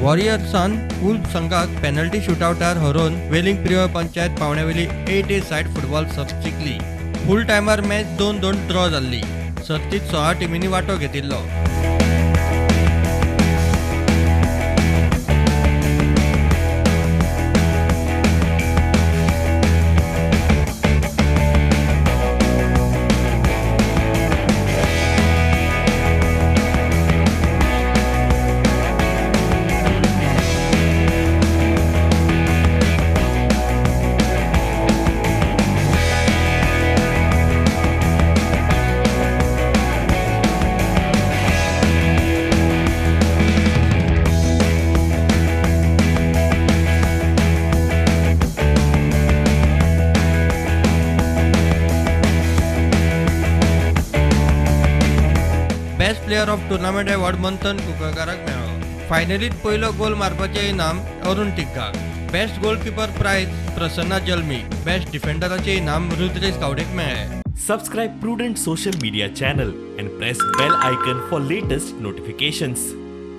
वॉरियर्सान wolf संघाक penalty शूटआवटार हरोवन वेलिंग प्रियोळ पंचायत पावण्यावेली 8A side football सर्त जिखली. फूल टायमार मॅच 2-2 ड्रॉ जाल्ली. सर्तीत 16 टिमींनी वांटो घेतिल्लो. Best player of tournament award Manthan कुंकळकाराक मेळ्ळो. फायनलीत पयलो गोल मारपाचें इनाम अरुण टिग्गाक, best goalkeeper prize Prasanna Jalmi, best डिफेंडराचें इनाम रुद्रेश गावडेक मेळ्ळें. Subscribe Prudent social media channel and press bell icon for latest notifications.